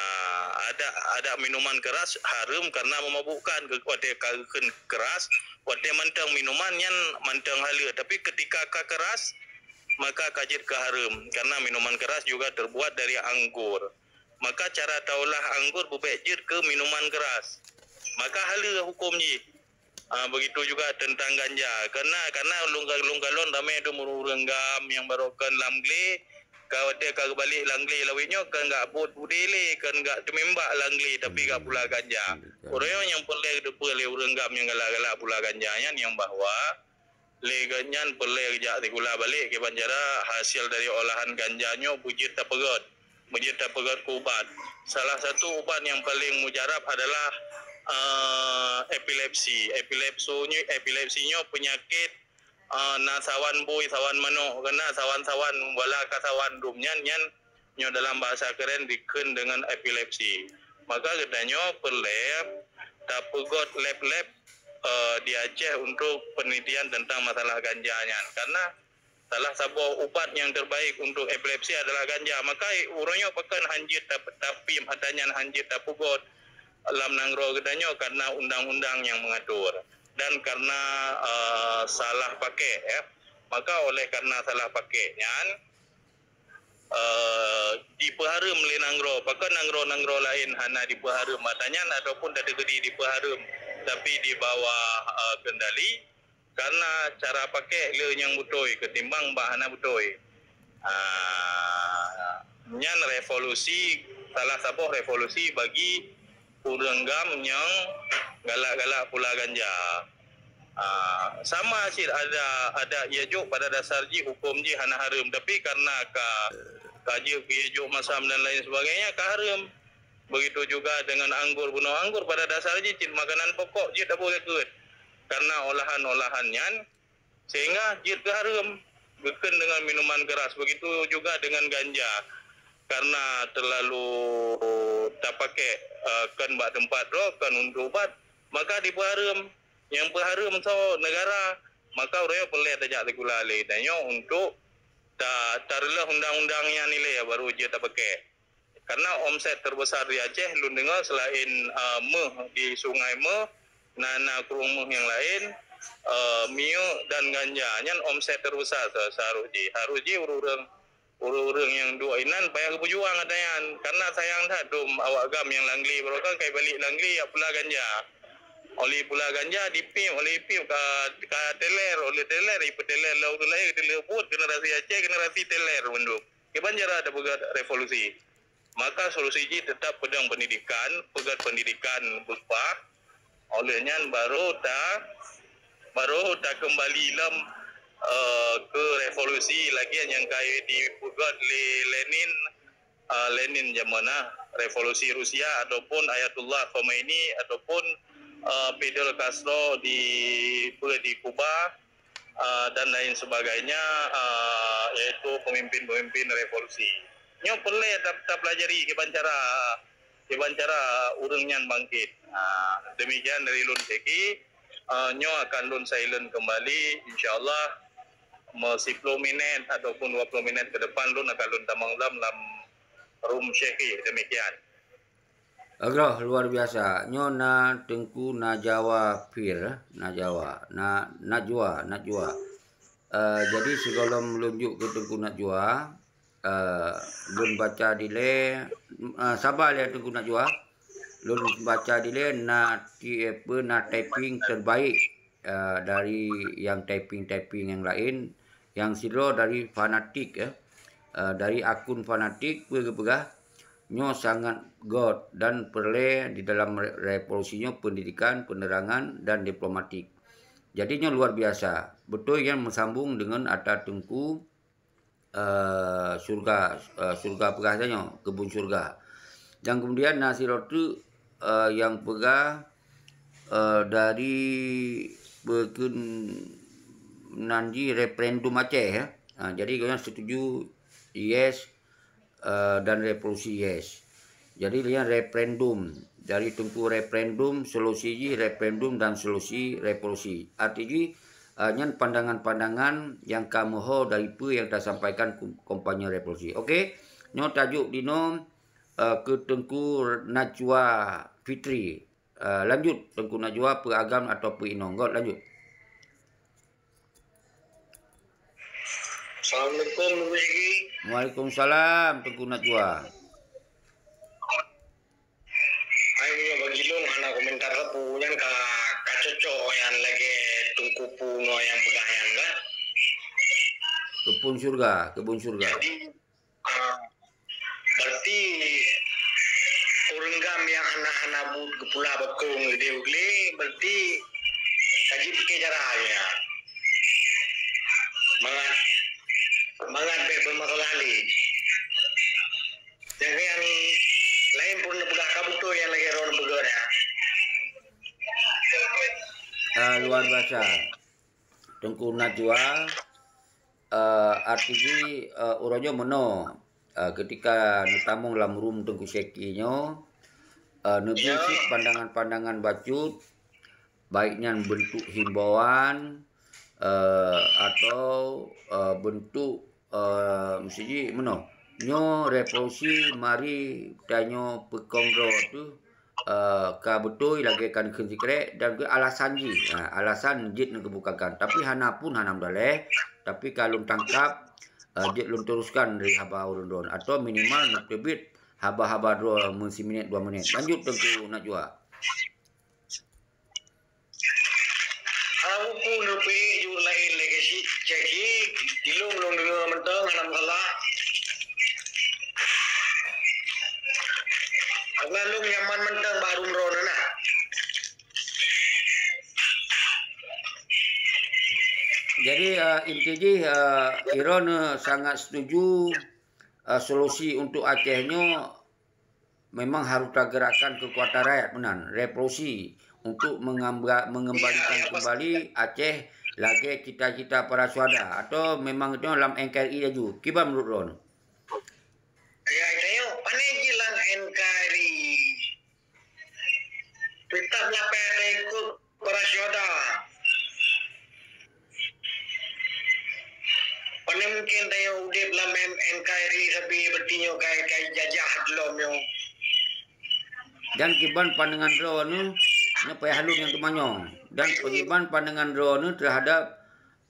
ada, ada minuman keras hareuem karena memabukkan. Ke-, watée ka kheun keras, watée mantong minuman nyan mantong haleue. Tapi ketika ka keras, maka ka jeuet keu hareuem. Karena minuman keras juga terbuat dari anggur. Maka cara taolah anggur beubék jeuet keu minuman keras. Maka haleue huköm jih. Ah, begitu juga teuntang ganja. Karena, karena lôn, lôn kalon ramé dum ureuëng GAM nyang barô kheun lam glé, ka watée ka geubalek lam glé lawét nyoe kheun gak bot udé lé, kheun gak teumimbak lam glé, tapi gak pula ganja. Uroe nyoe nyang peureulée geuteupeue lé ureuëng GAM nyang galak-galak pula ganja nyan nyang bahwa lé geuh nyan peureulée geujak sikula balek kiban cara hasil dari olahan ganja nyoe beujeuet tapeugét, beujeuet tapeugét keu ubat. Salah satu ubat nyang paleng mujarab adalah, eh, epilepsi. Epilepsi nyoe, epilepsi nyoe peunyakét, eh, na sawan bui, sawan manok, keunan sawan-sawan, wala ka sawan dum nyan, nyan nyoe dalam bahasa keren dikheun deungon epilepsi. Maka geutanyoe peureulée tapeugét lab-lab, eh, di Aceh untuk penelitian tentang masalah ganja nyan. Karena salah saboh ubat nyang terbaik untuk epilepsi adalah ganja. Maka uroe nyoe pakon hanjeuet tap-, tapi mata nyan hanjeuet tapeugét lam nanggroe geutanyoe karena undang-undang nyang mengatur dan karena, eh, salah pakai, ya. Maka oleh karena salah pakai nyan, eh, dipeuhareuem lé nanggroe. Pakon nanggroe-nanggroe laén hana dipeuhareuem mata nyan ataupun teukeudi dipeuhareuem, tapi di bawah, eh, kendali karena cara pakai le nyang beutôi ketimbang bak hana beutôi. Ah, nyan revolusi, salah saboh revolusi bagi ureuëng GAM nyang galak-galak pula ganja. Ah, sama cit ada, ada ia jok pada dasar jih huköm jih hana hareuem, tapi karena ka, ka jeuet keu ia jok masam dan lain sebagainya ka hareuem. Begitu juga dengan anggur bunoe. Anggur pada dasar jih cit makanan pokok jeuet tapeugét karena olahan-olahan nyan sehingga jeuet keu hareuem geukheun dengan minuman keras. Begitu juga dengan ganja. Karena terlalu tapakai, eh, kon bak teumpat droe, kon untuk ubat, maka dipeuhareuem. Nyang peuhareuem soe? Negara. Maka uroe nyoe peureulée tajak sikula lé tanyoe untuk ta-, tareuleuh undang-undang nyan ilée baru jeuet tapakai. Karena omset terbesar di Aceh, lôn deungoe selain, eh, méuh di Sungai Méuh, na, na krueng méuh nyang laén, eh, minyeuk dan ganja. Nyan omset terbesar se-, seharôh jih. Harôh jih ureuëng, ureuëng nyang duek inan payah geupeujuang ata nyan. Karena sayang that dum awak GAM nyang lam glé, barokon kai balik lam glé jak pula ganja. Oleh pula ganja dipim, oleh pim ka, ka teler, oleh teler, ipeuteler lé ureuëng laén, teler buet generasi Aceh, generasi teler mandum. Kiban cara tapeugah revolusi. Maka solusi jih tetap peudong pendidikan, peugét pendidikan beupah. Oleh nyan baru ta, baru takeumbali lom, eh, keu revolusi lagée nyang ka dipeugét lé Lenin, eh, Lenin jameun na, revolusi Rusia ataupun Ayatullah Khomeini ataupun, eh, Fidel Castro di, di Kuba, eh, dan lain sebagainya, eh, yaitu pemimpin-pemimpin revolusi. Nyoe peureulée ta-, tapelajari kiban cara, kiban cara ureuëng nyan bangkit. Ah, demikian dari lôn Syeki, ah, nyoe akan lôn silent kembali, insya Allah, me-, siploh minit ataupun dua puluh minit ke depan lôn akan lôn tamong lom lam room Syeki. Demikian. Agroh, luar biasa. Nyoe na Teungku Najawa Pir, Najawa, na, Najwa, Najwa. Eh, jadi sigohlom lôn jok keu Teungku Najwa, eh, lôn baca dilée, eh, sabar lé Teungku Najwa. Lôn baca dilée na ti-, apa, na typing terbaik, eh, dari yang typing-typing yang lain, yang sidroe dari fanatik, eh. Eh, dari akun fanatik peue geupeugah, nyoe sangat göt dan peureulée di dalam re-, revolusi nyoe pendidikan, penerangan dan diplomatik. Jadi nyoe luar biasa. Beutôi nyan meusambong deungon ata Teungku eh, syurga, eh, syurga peugah tanyoe, keubun syurga. Dan kemudian na sidroe teuk, eh, nyang peugah, eh, dari peue kheun nan jih referendum Aceh, ya. Ha, jadi gobnyan setuju yes, eh, dan revolusi yes. Jadi, nyan referendum. Dari Teungku referendum, solusi jih referendum dan solusi revolusi. Arti jih, eh, nyan pandangan-pandangan nyang ka meuho dari peue nyang tasampaikan kum-, kampanye revolusi. Oke, nyoe tajok dinoe, eh, keu Teungku Najwa Fitri. Eh, lanjut, Teungku Najwa, peue agam atau peue inong. Göt, lanjut. Assalamualaikum, Teungku Syeki. Waalaikumsalam, Teungku Najwa. Hai, meunyoe bagi lôn hana komentar sapeue nyan ka, ka cocok nyan lagée Teungku Pu nyoe nyang peugah nyan kan. Keubun syurga, keubun syurga. Jadi, ah, berarti ureuëng gam nyang hana-hana buet geupula bakong geude-geude, berarti ka jipike cara nyan. Mangat, mangat bék bermasalah lé. Nyang, nyang laén pun neupeugah ka beutôi nyang lagée droe neupeugah nyan. Ah, luar biasa. Teungku Najwa, eh, arti jih, eh, uroe nyoe meunoe, eh, ketika neutamong lam room Teungku Syeki nyoe, eh, neubri cit pandangan-pandangan bacut, baik nyan bentuk himbauan, eh, atau, eh, bentuk, eh, meusti jih meunoe. Nyoe revolusi mari tanyoe peukong droe teuh, eh, ka beutôi lagée ka neukheun sikrek dan keu alasan jih. Ha, alasan jeuet neukeubukakan. Tapi hana pun hana meudaleh, tapi ka lôn tangkap, eh, jeuet lôn teruskan dari haba ureuëng droen atau minimal neuteubiet haba-haba droe meusiminét dua minét. Lanjut Teungku Najwa. Hana buku neupeuék jeuet laén lé keu si Syeki, ilong lôn deungoe mantong hana masalah. Karena lôn nyaman mantong bak room droe na. Jadi, eh, inti jih, eh, Iron, eh, sangat setuju, eh, solusi untuk Aceh nyoe memang harus tagerakkan kekuatan rakyat meunan, revolusi untuk mengamba-, mengembalikan kembali Aceh lagée cita-cita para syuhada, atau memang nyoe lam N K R I laju? Kiban menurut droen? Ya, tanyoe, pane jih lam N K R I. Tetap lapeh taikot para syuhada. Pane mungkin tanyoe udeb lam N K R I sabe berarti nyoe kai, kai jajah lom nyoe. Dan kiban pandangan droeneuh, nyoe payah lôn nyang teumanyong. Dan kiban pandangan droeneuh terhadap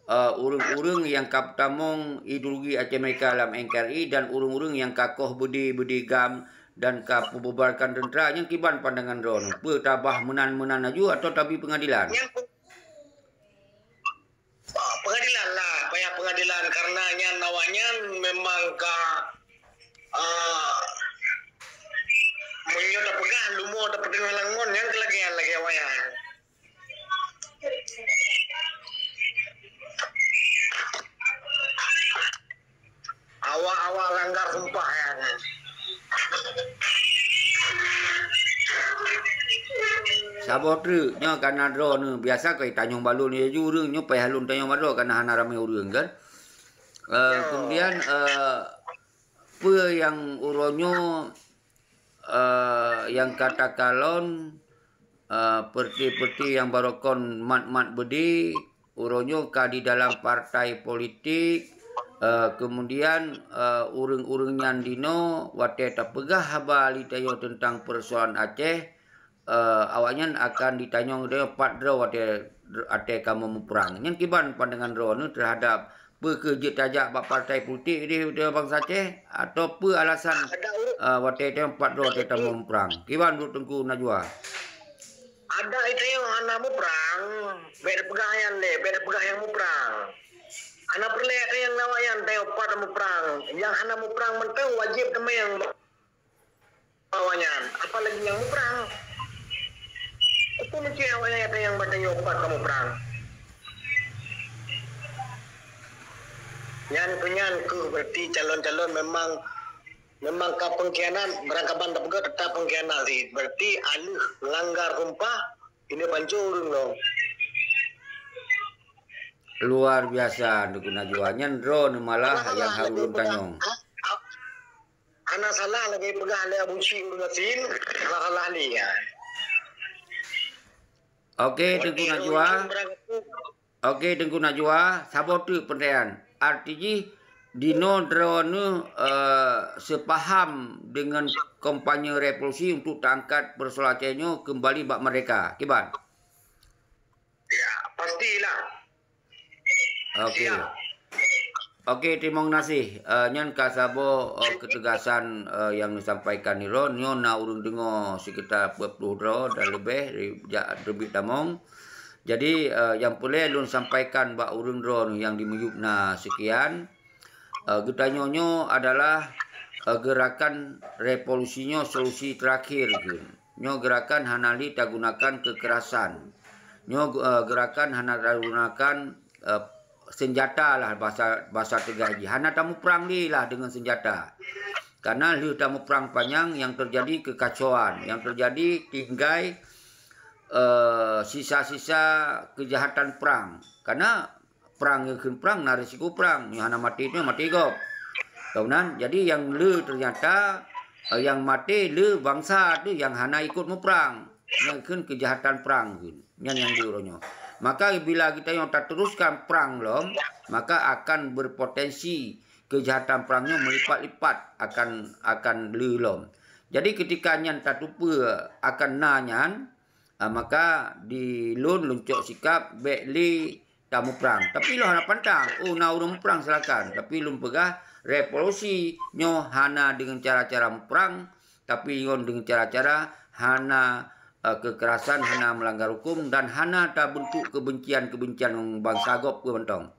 eh, ureuëng-ureuëng nyang ka peutamong ideologi Aceh Merdeka lam N K R I dan ureuëng-ureuëng nyang ka koh beudé-beudé gam dan ka peububarkan teuntra, nyan kiban pandangan droeneuh? Peue tabah meunan-meunan laju atawa tabi peungadilan? Nyan pe-, ah, peungadilan lah, payah peungadilan, karena nyan awaknyan memang ka, ah, meunyoe tapeugah lumoe tapeuteungoh lam ngon, nyan keulagèan lagèe awaknyan. Awak-awak langgar sumpah nyan. Saboh treuk nyoe ka na droeneuh, biasa ka tanyong balon laju ureueng, nyoe payah lôn tanyong bak droe, ka na hana ramé ureueng kan. Eh, kemudian, eh, peue nyang uroe nyoe, eh, nyang ka takalon, eh, peurti-peurti nyang barokon mat-mat beudé, uroe nyoe ka di dalam partai politik, eh, kemudian, eh, ureueng-ureueng nyan dinoe watèe tapeugah haba lé tanyoe teuntang peusoalan Aceh, eh, awaknyan akan ditanyong, ditanyong pat droe watèe, watèe kamoe muprang. Nyan kiban pandangan droeneuh teuhadap peue keuh jeuet tajak bak partai politik di, di bansa Aceh? Atawa peue alasan, eh, watèe tanyong pat droe watèe kamoe muprang? Kiban Teungku Najwa? Adak tanyong hana muprang, bèk tapeugah nyan lé, bèk tapeugah nyang muprang. Hana peureulèe tanyong lawak nyan tanyong pat muprang. Nyang hana muprang mantong wajéb teuma nyang awaknyan, apalagi nyang muprang. Peue meusti awaknyan nyang batanyong pat kamoe muprang? Nyan keuh, nyan keuh berarti calon-calon memang, memang ka pengkhianat, barangkaban tapeugah teutap pengkhianat sih. Berarti aleuh langgar sumpah, ini pancuri ureueng lom. Luar biasa, Teungku Najwa. Nyan droeneuh malah nyang harus lôn tanyong. Hana salah lagèe peugah lé Abu Syik Abdul Yasin, hana salah lé, ya. Oke, Teungku Najwa. Oke, Teungku Najwa, saboh teuk peurtanyaan. Arti jih, dinoe droeneuh, eh, seupaham deungon kampanye revolusi untuk taangkat peusoalan Aceh nyoe keumbali bak merdeka. Kiban? Ya, pastilah. Oke. Siap. Oke, teurimong gaséh. Eh, nyan ka saboh, eh, keutegasan, eh, nyang neusampaikan nyoe. Nyoe na ureueng deungoe seukita peuet ploh droe dan leubeh dari jak teubiet tamong. Jadi, eh, nyang peureulèe lôn sampaikan bak ureueng droeneuh nyang di miyueb na seukian. Eh, geutanyoe nyoe adalah, eh, geurakan revolusi nyoe solusi teurakhir kheun. Nyoe geurakan hana lé tagunakan keukerasan. Nyoe, eh, geurakan hana tagunakan, eh, seunjata lah basa, basa teugas jih. Hana tamuprang lé lah deungon seunjata. Karena lheueh tamuprang panyang nyang teujadi keukacauan, nyang teujadi tinggai, eh, sisa-sisa keujahatan prang. Karena prang nyang kheun prang na risiko prang, nyang hana maté nyoe maté gob. Ka meunan, jadi nyang le teunyata, eh, nyang maté le bansa teuh nyang hana ikot muprang. Nyang kheun keujahatan prang kheun. Nyan nyang le uroe nyoe. Maka bila geutanyoe tateruskan prang lom, maka akan berpotensi keujahatan prang nyoe meulipat-lipat akan, akan le lom. Jadi ketika nyan tateupeue akan na nyan, ah, maka di lôn, lôn cok sikap bèk lé tamuprang. Tapi lôn hana pantang. Oh, na ureueng muprang, silakan. Tapi lôn peugah revolusi nyoe hana deungon cara-cara muprang, tapi ngon deungon cara-cara hana, eh, keukerasan, hana meulanggar huköm dan hana tabeuntuk keubencian-keubencian ngon bansa gob peue mantong.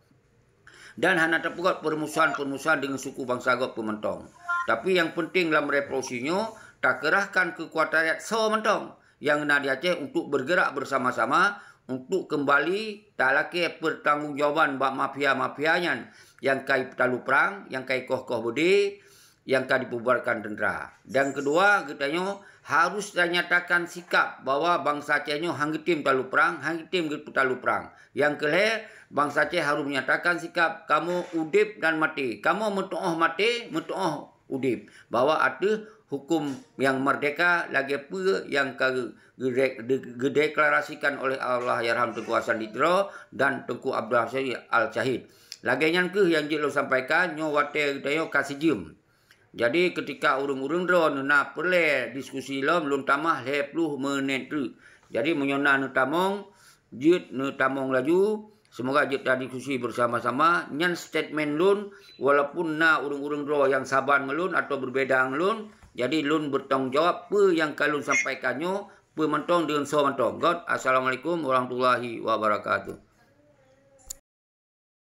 Dan hana tapeugot peurmusuhan-peurmusuhan deungon suku bansa gob peue mantong. Tapi nyang peunteng lam revolusi nyoe, takeurahkan keukuatan rakyat soe mantong nyang na di Aceh untuk bergerak bersama-sama untuk keumbali talakèe peutanggongjawaban bak mafia-mafia nyan nyang ka jipeutalô prang, nyang ka jikoh-koh beudé, nyang ka dibubarkan teuntra. Dan keudua, geutanyoe harôh tanyatakan sikap bahwa bansa Aceh nyoe han geutem talô prang, han geutem geupeutalô prang. Nyang keulhèe, bansa Aceh harôh menyatakan sikap kamoe udép dan maté. Kamoe meutuoh maté, meutuoh udép. Bahwa ateueh huköm nyang meurdeka lagèe peue nyang ka geude-, de-, geudeklarasikan oleh Allahyarham Teungku Hasan di Tiro dan Teungku Abdul Hasan Al-Syahid. Lagèe nyan kheueh nyang jeuet lôn sampaikan, nyoe watèe geutanyoe ka sijeuem. Jadi, keutika ureueng-ureueng droeneuh na peureulèe diskusi lom, lôn tamah lhèe ploh meuneut treuk. Jadi, meunyoe na neutamong, jeuet neutamong laju. Seumoga jeuet tadiskusi beusama-sama. Nyan statement lôn, walaupun na ureueng-ureueng droe nyang saban ngon lôn atawa beubeda ngon lôn, Jadi lôn bertanggung jawab peue nyang ka lôn sampaikan nyoe, peue mantong deungon soe mantong. Göt, assalamualaikum warahmatullahi wabarakatuh.